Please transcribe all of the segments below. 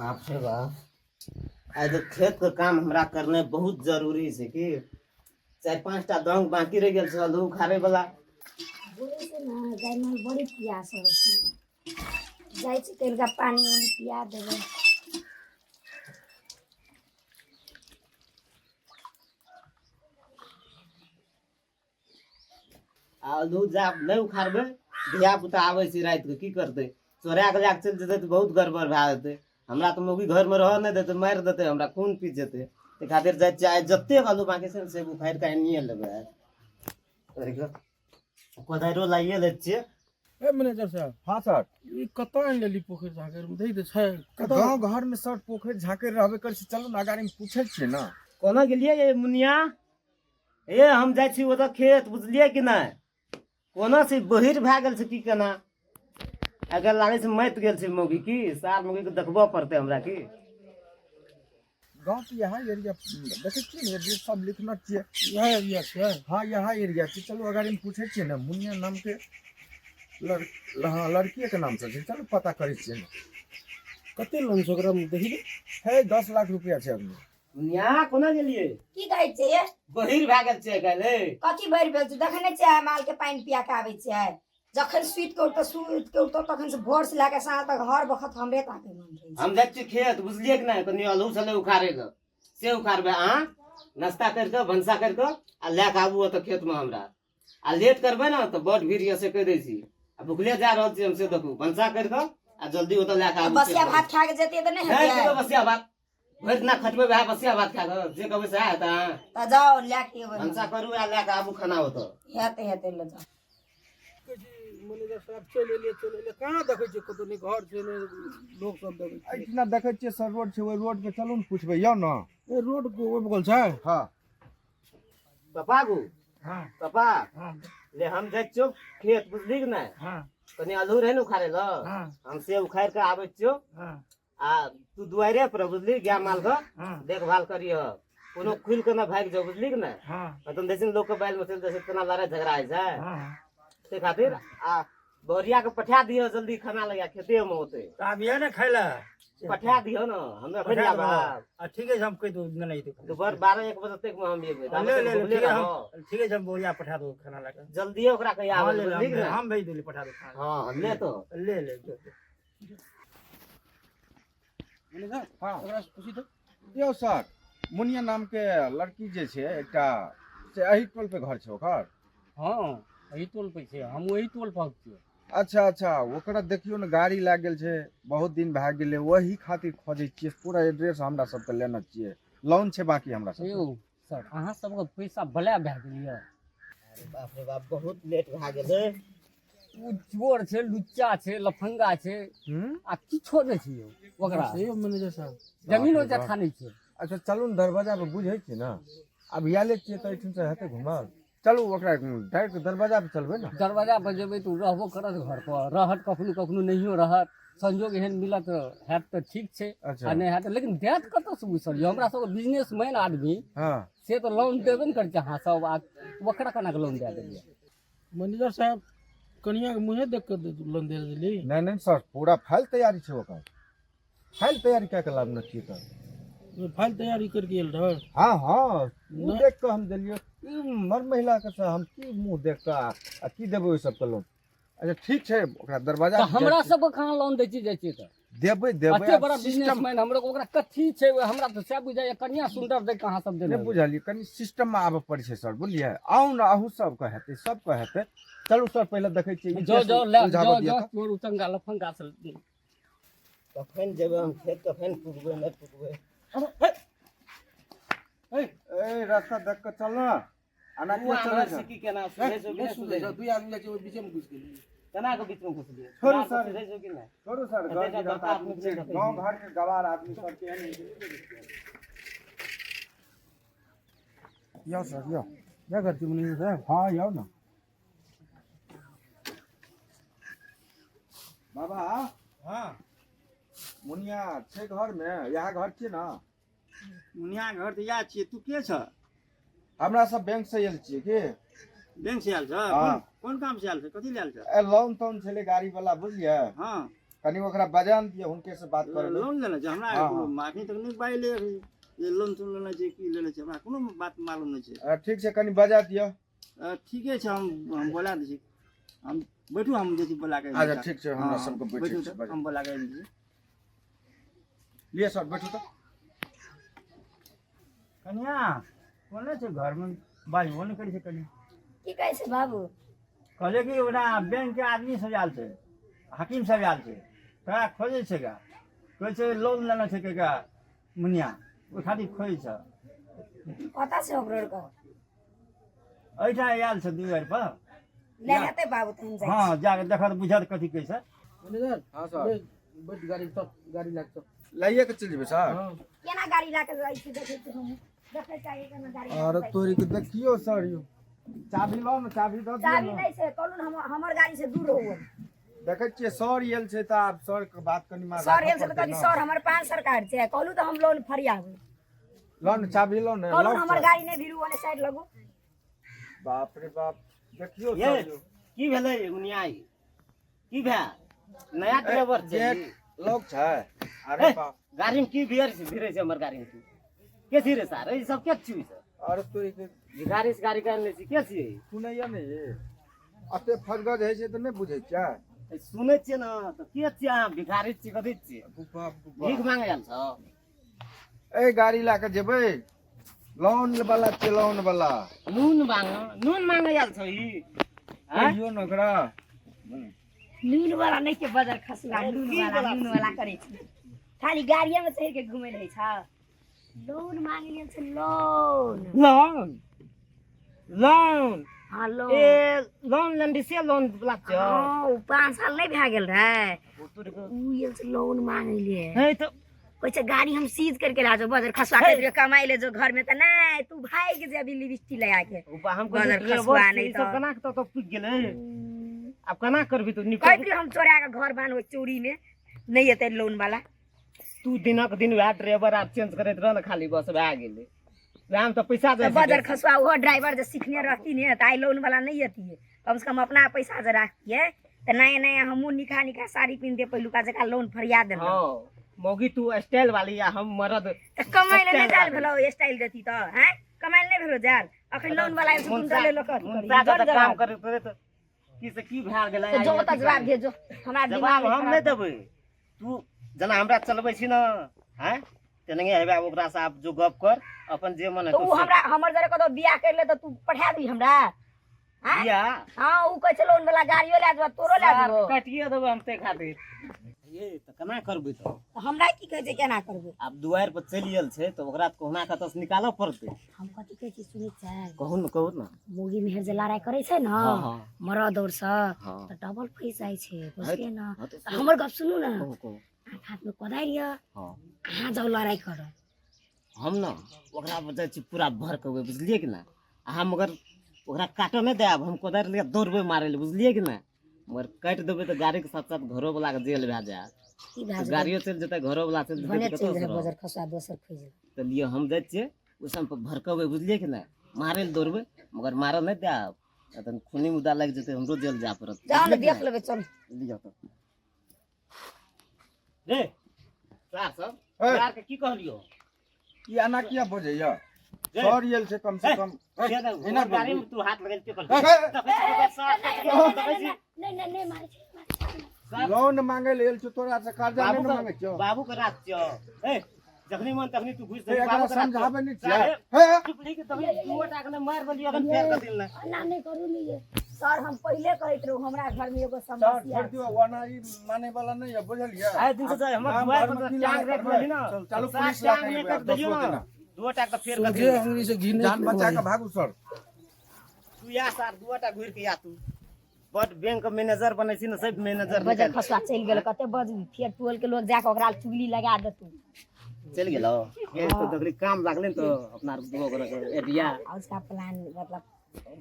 बाप रे बाप, आइ तऽ खेतके काम हमरा करनाइ बहुत जरूरी छै। की 4-5 टा दंग बाकी रहि गेल छै आलू उखाड़े वाला। भोरे से ने गाय माल बड़ी प्यास होइ छै, जाइ छी तनिका पानि उनी पिया देबै। आ आलू जा नहि उखाड़बै, धिया पुता आबै छै रातिके, की करतै? चोरा कऽ लए कऽ चलि जेतै तऽ बहुत गड़बड़ भए जेतै। हमरा तऽ मौगी घरमे रहऽ नहि देतै, मारि देतै हमरा, खून पी जेतै। ताहि खातिर जाइ छियै, आइ जतेक आलू बाकी छै ने से उखाड़ि कऽ आनिए लेबै। आइ कोदारिओ लाइए लै छियै। ए मैनेजर साहब। हाँ सर। ई कतऽ आनि लेली पोखरि झाँखरि मे तऽ छै कतऽ? गाँव घर में सर पोखरि झाँकरि रहबे करै छै। चलू ने, अगाड़ी में पूछै छियै ने। कोना गेलियै ये मुनिया? ए हम जाइ छी ओतऽ खेत, बुझलियै कि नहि? कोना छै, बहिर भए गेल छै की केना? अगर लागै छै मति गेल छै मौगी की सार मौगी के देखबऽ पड़तै हमरा की। गाँव के यहाँ एरिया देखै छियै ने, एड्रेस सब लिखने छियै। इएह एरिया छै? हाँ, यहाँ एरिया छै। चलू अगाड़ी में पूछै छियै ने, मुनिया नाम के लड़ हाँ, लड़कीए के नाम से छै। चलू पता करै छियै ने। कते लोन छै ओकरा देखी? है, 10 लाख रुपया छै अभी। मुनिया, कोना गेलियै? की कहै छियै? बहिर भए गेल छै काल्हि। कथी भरि भेल छै? देखै नहि छियै, माल के पानि पिया के आबै छियै। जखन सुति के उठतो, सुति के उठतो तखन से भोर से लए के साँझ तक हर वक्त हमरे ताके मन रहै छै। हम जाइ छियै खेत, बुझलियै कि नहि? कनि आलू छलै उखाड़े लए, से उखाड़बै। अहाँ नाश्ता करि कऽ, भनसा करि कऽ आ लए कऽ आबू ओतऽ खेतमे हमरा। आ लेट करबै ने तऽ बड भीड़ यऽ, से कहि दै छी। आ भुखले जा रहल छी हम, से देखू। भनसा करि कऽ आ जल्दी ओतऽ लए कऽ आबू। बसिया भात खा के जेतियै तऽ नहि नहि हेतै? खेबै बसिया भात। भरि दिना खटबै वएह बसिया भात खा कऽ, जे कहबै सएह हेतै अहाँ? तऽ जाउ, लए के एबै। भनसा करू आ लए कऽ आबू खाना ओतऽ। हेतै हेतै, लऽ जाउ। कहै छी मैनेजर साहब, चलि एलियै, चलि एलियै, कहाँ देखै छियै? कतौ नहि घर छै, नहि लोक सब देखै छियै। एहिठिना देखै छियै सर, रोड छै, ओहि रोड पे चलू ने, पूछबै यौ ने। ए रोड ओहि बगल छै? हाँ। पप्पा गो। हाँ। पप्पा। हाँ। ले हम जाइ छियौ खेत, बुझली कि नहि? हाँ। कनि आलू रहै ने उखाड़े लए, हाँ। हम से उखाड़ि कऽ आबै छियौ। हाँ। आ तू दुआरे पर बुझली, गाय माल के हाँ। देखभाल करिह, कोनो खुलि कऽ नहि भागि जाउ, बुझली कि नहि? हाँ। तखन देखै लोक के बैल में चलि जाइ छै, केना लड़ाइ झगड़ा होइ छै। हाँ। ताहि खातिर आ बहुरिया के पठा दियौ जल्दी खाना लगा, खेते मे होते। तऽ आबिहे ने खाय लए। पठा दियौ ने, हम एखन पठा आब। देबो। आ ठीके छै, हम कहि देबो नहि एतै। दोपहर 12-1 बजे तक मे हम एबै। ले ले ले, भुखले ठीक है, रहब। हम ठीके छै, हम बोरिया पठा देबो खाना लए कऽ। जल्दिए ओकरा कहि हाँ आबै, ले ले, बुझली कि हम नहि? हम भेज देली, पठा देबो खाना। हँ, ले तो। ले ले, जो, जो। मैनेजर। हाँ। ओकरा से पूछी तऽ। यौ सर, मुनिया नाम के लड़की जे छै एकटा, से एही टोल पे घर छै ओकर? हँ, एहि टोल पे छै, हम ओहि टोल पर छियै। अच्छा अच्छा, ओकरा देखियौ ने, गाड़ी लागि गेल छै, बहुत दिन भए गेलै, ओही खातिर खोजै छियै। पूरा एड्रेस हमरा सबके लेना छियै, लोन छै बाकी हमरा सबके। यौ सर, अहाँ सबके पैसा बला भए गेल यऽ। अरे बाप रे बाप, बहुत लेट भए गेलै। ओ चोर छै, लुच्चा छै, लफंगा छै। हम्म? आ किछो नहि छै यौ ओकरा। यौ मैनेजर साहब। जमीनो बाप रे बाप। जथा नहि छै। अच्छा चलू ने, दरवाजा पर बुझै छियै ने, आब आयले छियै तऽ एहिठाम से हेतै घुमल। चलू, ओकरा डायरेक्ट दरवाजा पर चलबै ने। दरवाजा पर जेबै तऽ ओ रहबो करत घर पर, रहत, कखनो कखनो नहियो रहत। संजोग एहन मिलत हैत तऽ ठीक छै। अच्छा। आ नहि हैत, लेकिन देत कतऽसँ बुझल यौ? हमरा सबके बिजनेसमैन आदमी हँ। से तऽ लोन देबे ने करै छै अहाँ सब, आ ओकरा केना कऽ लोन दए देलियै? मैनेजर साहब, कनिया के मुँहे देख कऽ लोन दे देली? नहि नहि सर, पूरा फाइल तैयारी छै ओकर, फाइल तैयारी कए के लाबने छियै तऽ। फाइल तैयारी करके आयल रहै? हाँ हाँ, ओ नहि। देख कऽ हम देलियै। ई मर्द महिला के से हम की मुँह देख कऽ आ की देबै ओहि सबके लोन? अच्छा ठीक छै, ओकरा दरवाजा तऽ पर जाइ हमरा छियै। सबके कहाँ लोन दै छी, जाइ छियै तऽ देबै देबै। एते आब बड़ा सिस्टम बिजनेसमैन हमरो, ओकरा कथी छै? हमरा तऽ सएह बुझाइए, कनिया सुन्दर देख कऽ अहाँ सब नहि देने हेबै। बुझलियै, कनि सिस्टममे आबऽ पड़ै छै सर, बुझलियै? आउ ने, अहूँ सबके हेतै, सबके हेतै। चलू सर, पहिले देखै छियै ई जाओ केस जाओ, ले उलझाबऽ जाओ दिअ जाओ तऽ। चोर उचंगा लफंगा से। कखन जेबै हम खेत, कखन पुगबै, नहि पुगबै? ए रास्ता देख कऽ चल ने, एना तू के चलै आन्हर छै? छी की केना? सुझै छौ कि नहि नहि सुधै सुझै? छै, दुई आदमी जाइ छै, ओहि बीचेमे घुसि गेलियै। केना के बीचमे घुसलियै? छोड़ू तोरा सर। सुझै छौ कि नहि? छोड़ू सर, एते घर बड़का गृहस्थ आदमी आदमी छै, नहि देखै गाँव छी। घर के गवार आदमी सब केहन होइ छै। यौ सर, यौ। क्या घर छै मैनेजर साहब? हाँ, यौ ने बाबा। हाँ। मुनिया छै घर मे? इएह घर छियै ने? मुनिया घर तऽ इएह छियै, तू के छ? हमरा सब बैंक से आयल छियै की। बैंक से आयल छ? हाँ। कोन कोन काम से आयल छ, कथी ले आयल छ? ए लोन तोन छलै गाड़ी वाला, बुझलियै? हाँ। कनि ओकरा बजा ने दिअ, हुनके से बात करबै। लोन लेने छै हमरा? हँ, कोनो हँ। अखनी तक नहि बाजले अभी जे लोन तोन लेने छै की लेने छै, हमरा कोनो बात मालूम नहि छै। ठीक छै, कनि बजा दिअ। ठीके छै, हम बोला दै छी। हम बैठू, हम जाइ छी बोला के। अच्छा ठीक छै, हमरा हँ, सबके बैठे बैठू छै, तऽ, बजा। हम बोला के आनि दै छी। लिअ सर, बैठू तऽ। कनिया, कोने छै घरमे? बाजबो नहि करै छै कनि। की कहै छै बाबू? कहलियै कि ओना बैंक के आदमी सब आयल छै, हाकिम सब आयल छै, तोरा खोजै छै गा। कहै छै लोन लेने छै के मुनिया, ओहि खातिर खोजै छै। कतऽ छै ओकरो आरके? एहिठाम आयल छै दुआरि पर। ले हेतै बाबू, तऽ हम जाइ हँ, जाके देखत बुझत कथी कहै छै। मैनेजर। हँ सर। बैठ गाड़ी, सब गाड़ी लए कऽ। लैये के चलि जेबै सर? हँ। छी। केना गाड़ी लए कऽ जाइ छै देखै छी, हम देखै चाही केना गाड़ी लए कऽ अरे जाइ छै। तोरी के, देखियौ सर यौ, चाभी लाउ ने, चाभी दऽ दियौ। चाभी ने नहि छै, कहलहुँ ने हमर गाड़ी से दूर हो। देखै छियै सर आयल छै तऽ आब सर के बात कनि मार सर आयल छै तऽ कथी सर हमर पान सरकार छै? कहलहुँ तऽ हम लोन फरियाबै। लाउ ने चाभी, लाउ ने। कहलहुँ लाउ ने हमर सर। गाड़ी नहि भिड़ू, ओने साइड लगू। बाप रे बाप, देखियौ ये सर यौ। की भेलै मुनिया, ई? की भेल? नया ड्राइवर छै गेट ई? लॉक छै, अरे हे, बाप। गाड़ी में की भिड़ छै, भिड़े छै हमर गाड़ी में? तू के छी रे सार? ई सब के छी सब? अरे तोरी के, भिखारी से गाड़ी काटि लै छी, के छियै? सुनैया ने ये, एते फजगज होइ छै तऽ नहि बुझै छियै? ए, सुनै छियै ने तऽ के छियै अहाँ? भिखारी छियै, कथी छियै? बाप रे बाप। भीख मांगे आयल छौ? ए गाड़ी लए कऽ जेबै, लोन वाला छियै, लोन वाला। नून मांग, नून मांगे आयल छौ ई? आँय? कहियौ ने ओकरा। नून वाला नहि के बजर खसुआ, नून की वाला वाला? नून वाला करै छै, खाली गाड़िए में चढ़ि के घुमै रहै छ। लोन मांगे लेल छै, लोन। Loan, loan? हँ, लोन। ए लोन लेंडी से लोन वाला छौ? हँ, ओ 5 साल नहि भए गेल रहै, ओ तोरे के- उ आयल छै लोन मांगे लिए। हे तऽ कहै छै गाड़ी हम सीज करके ला जाओ, बजर खसुआ। हे। के कमाई ले जो घर में तऽ नहि, तू भागि जे अभी लिपस्टिक लगा के। ऊपर हम बजर कहलियै खसुआ ड्राइवर नहि छियै, ई सब तऽ। केना के तो पुछि गेलै? आब केना करबी तू निकल? कहैत रहियै हम चोरा के घर बान्हबै चोरी में, नहि एतै लोन वाला। तू दिनक दिन वएह ड्राइवर आर चेंज करैत रह ने खाली, बस भए गेलै। वएह मे तऽ पैसा तऽ जाइ छै। बजर खसुआ, ओहो ड्राइवर जे सीखने रहती ने तऽ आइ लोन वाला नहि अतियै। कम से कम अपना पैसा जे राखतियै तऽ नया नया हमहूँ निका निका साड़ी पहिनते, पहिलुका जकाँ लोन फरिया देलहुँ। हँ मौगी, तू स्टाइल वाली आ हम मरद। तऽ कमाइ लए नहि स्टाइल जायल वाली। भेलौ स्टाइल देती तऽ हैं, कमाइ लए नहि भेलौ जायल? अखन लोन वाला आयल छै, तुम ले लोक अथी करी। मुनसा के जर तऽ काम जवाब। करैत करैत की से की भए गेलै? तऽ जो तऽ जवाब दे जो, हमरा जवाब दिमाग हम नहि देबै। तू जेना हमरा चलबै छी ने, हैं तेनाहिए हेबे ओकरा से। आब जो गप कर अपन जे मन तऽ हेतौ उ से। हमरा हमर जरे कतौ बियाह कर ले तऽ तू पठा दही हमरा, आँय? बियाह? हँ, उ कहै छै लोन वाला गाड़ियो लए जेबो, तोरो लए सार, जेबो। काटिए देबै हम ताहि खातिर। ये तऽ केना करबै तऽ? तऽ हमरा की कहै छै केना करबै? आब दुआरि पर चलि गेल छै तऽ ओकरा कहुना कतऽ से निकालऽ पड़तै। हम कथी कहै छी, सुनै छै? कहू ने, कहू ने। मौगी मेहर जे लड़ाइ करै छै ने हँ हँ मरद और से हँ तऽ डबल फँसि जाइ छै, बुझलियै ने? हँ तऽ तऽ हमर गप सुनू ने। कहू, कहू। अहाँके हाथमे कोदारि यऽ? हँ। अहाँ जाउ लड़ाइ करऽ। हम ने ओकरा पर जाइ छी पूरा भरकबै, बुझलियै कि ना? अहाँ मगर ओकरा काटऽ नहि देब। हम कोदारि लिअ दौड़बै मारै लए, बुझलियै कि ना? मगर काटि देबै तऽ गाड़ीके साथ साथ घरोवलाके जेल भए जायत। की भए तऽ जेतै? गाड़ियो चलि जेतै, घरोवला चलि जेतै। भने तऽ चलि कतऽसँ जेतै रहब? बजर खसुआ, दोसर खोजि लेब। तऽ लिअ, हम जाइ छियै ओहि समय पर भड़कबै, बुझलियै कि नहि? मारै लए दौड़बै, मगर मारऽ नहि देब, तखन खूनी मुद्दा लागि जेतै, हमरो जेल जाय पड़त। जाउ ने। बुझलियै कि देख नहि? लेबै, चलू। लिअ तऽ रे सार सब ए। यार के की कहलियौ? ई एना किया बजैया? रे। सर आयल छै कम से ए, कम से तऽ एना हमर गाड़ीमे बोलबी। तू हाथ लगेलकै ए, कहलियौ। ए, देखै छी ओकर सार के, देखै छी। नहि नहि नहि, मारै छै, मारै छै। लोन मांगे लेल आयल छौ, तोरा से कर्जा बाबू नहि ने के मांगे छियौ। बाबू के राज छियौ। ए जखनी मन तखनी तू घुसि ए, जेबही, एकरा बाबू के राज छियौ। समझाबै नहि छियै? सारे हे। चुप रही के तभी दुओ टा के ने मारि देलियै अखन फेर कऽ दिल ने। एना नहि करू ने ये सर, हम पहिले कहैत रहू हमरा घर में एगो सर समस्या छोड़ दियौ, ओना ई माने वाला नहीं है, बुझलियै? आइ दिन से जे हमर गाम दुआरि घरमे पर की टांग लड़ाइ राखि करबै? देलही ने, चलू सात पुलिस लए टांग के नहि एबै, काटि देलियौ दोसरो ने, दिना। दुओ टा के फेर कऽ सोझे दिल। अंगुरी से घी नहि जान बचा के भागू सर। तू या सार, दुओ टा घुरि के या। तू बड बैंक के मैनेजर बनै छी ने, सब मैनेजर बजर निकालि खसुआ चलि गेल, कते बजबी? फेर टोल के लोग जाके ओकरा चुगली लगा देतू। चलि गेलौ। हे तऽ देखली काम लागलै ने तऽ अपना दुओ गोरे के एडिया। आ उसका प्लान मतलब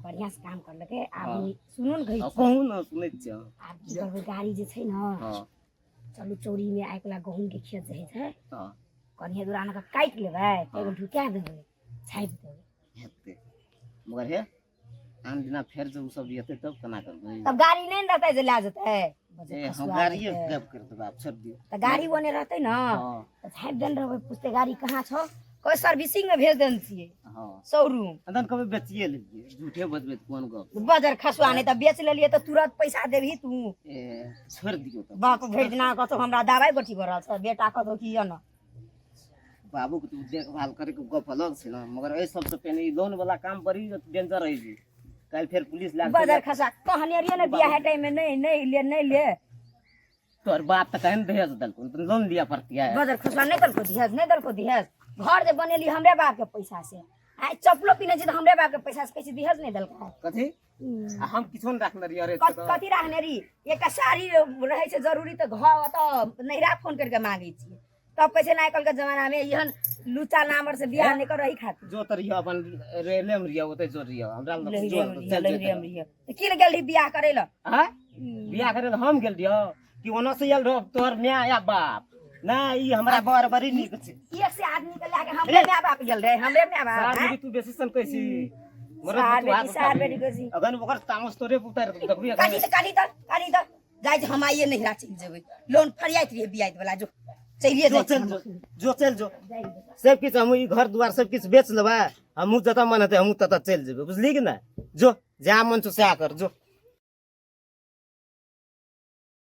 बढ़िया से काम करलकै। आब सुनू ने, कहै छी। कहू ने, सुनै छियै। आब की करबै, गाड़ी जे छै ने, चलू चौरी में आइ वाला गहूँम के खेत जे होइ छै, कनिये दूर आन के काटि लेबै, एगो ढुका देबै, छापि देबै। हेतै, मगर हे आन दिना फेर जे ओ सब एतै तब केना करबै? तब गाड़ी नहि ने रहतै जे लए जेतै। बजे ए, हम खसुआ गाड़िए देतै। गप कर देबै आब छोड़ दियौ। तऽ गाड़ी ओने रहतै ने हँ। तऽ झाँपि देने रहबै, पूछते गाड़ी कहाँ छौ, कहबै सर्विसिंग में भेज देने छियै शोरूम। तहन कहबै बेचिए लेलियै, झूठे बजबै तऽ कोन गप। बजर खसुआ नहि तऽ बेच लेलियै तऽ तुरंत पैसा देबही तू। ए, छोड़ि दियौ तऽ। बाप भरि दिना कतौ हमरा दबाइ गोटी भऽ रहल छै, बेटा कतौ की यऽ ने। बाबूके तऽ देखभाल करैके गप अलग छै ने, मगर एहि सबसँ पहिने ई लोन वाला काम बड़ी डेंजर रहै छै। काल्हि फेर पुलिस लए बजर खसुआ कहने रहियै ने बियाह टाइम में नहि नहि ले नहि ले। तोहर बाप तऽ कहने दहेज देलको तऽ लोन लिअ पड़तियै। बजर खसुआ नहि देलको दहेज, नहि देलको दहेज। घर जे बनेली हमरे बाप के पैसा से, आइ चप्पलो पिन्है छी तऽ हमरे बाप के पैसा से, कहै छी दहेज नहि देलकै। कथी? आ हम किछो नहि राखने रहियै। अरे कथी राखने रही? एकटा साड़ी रहै छै जरूरी तऽ घर ओतऽ नैहरा फोन करिके मांगै छियै, तब कहै छै ने आइ काल्हिके जमानामे एहन लुचा नामर से बियाह नहि कर रही खातिर। जो तऽ रहियो अपन रेले मे रहियो, ओतै जो रहियो हमरा लग लहिरे जो मे रहियो, चल लहिरे जेतै। मे रहियो। तऽ की लए गेल रही बियाह करै लए? आँय? बियाह करे लए हम गेल रहियो कि ओना से आयल रहो तोहर माय या बाप? नहि, ई हमरा बड़ बड़ी नीक छै। एक से आदमी के लए के हमरे माय बाप गेल रहे, हमरे माय बाप। सार आँय? बेटी तू बेसी सन कहै छी। मरद सार तू हाथ बेटी, सार उठाबी। बेटी कहै छी। अगन ओकर तामस तोरे पर उतारि देबौ, देखबही काटी अखन। तऽ काटी तऽ काटी तऽ जाइ छी हम आइए नैहरा चलि जेबै। लोन फरियाइत रहियै बियाइत वाला, जो चलिए जो जाइ छी चल हम। जो, जो चल जो। जाइ छी। सब किछु हम ई घर दुआर सब किछु बेच लेबै, हमहूँ जतऽ मन हेतै हमहूँ ततऽ चलि जेबै, बुझली कि नहि? जो जहाँ मन छौ सएह कर जो।